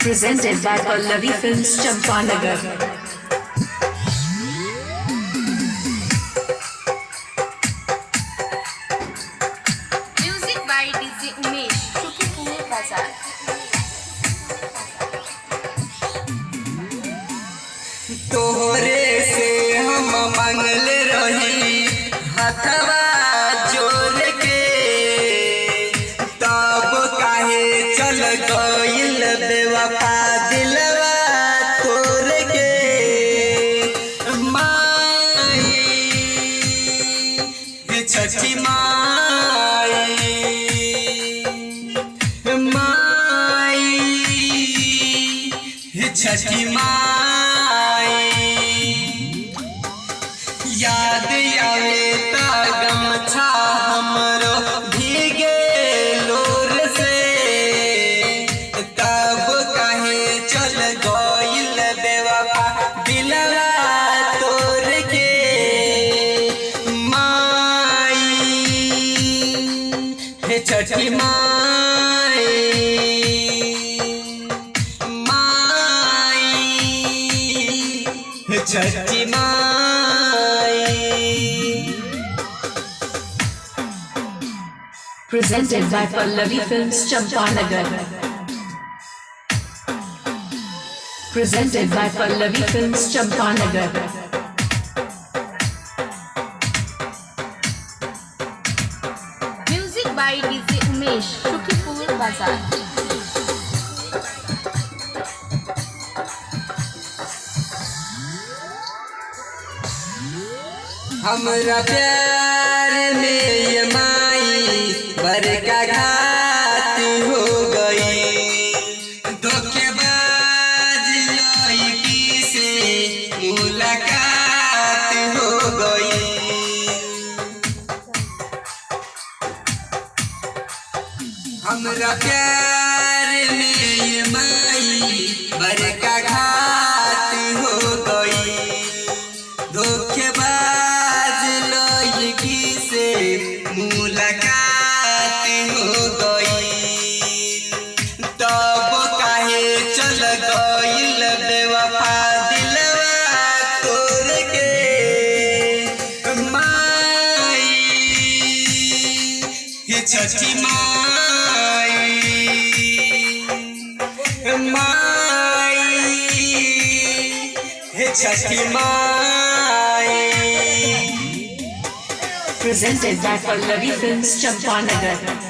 Presented by Pallavi Films, Champanagar. Music by DJ Umesh, Sukhipur Bazar. तोहरे से हम मांगल रही हथवा जोड़ के, तब काहे चल गइल बेवफा दिलवा तोड़ के। माई हे छठी माई, माई हे छठी माई, याद आवे त गमछा हमरो भीगे लोर से, तब काहे चल गइल बेवफा दिलवा तोड़ के। माई हे छठी माई, माई हे छठी माई। Presented by Pallavi Films, Champanagar. Presented by Pallavi Films, Champanagar. Music by DJ Umesh, Sukhipur Bazar. हमरा प्यार में ये माई बड़का घात हो गई, धोखेबाज लड़की से मुलाकात हो गई। हमरा प्यार में ये माई बड़का घात हो गई, धोखेबाज लड़की से मुलाकात हो गई, तब काहे चल गइल बेवफा दिलवा तोड़ के। माई हे छठी माई, माई हे छठी माई। Presented by Pallavi Films, Champanagar.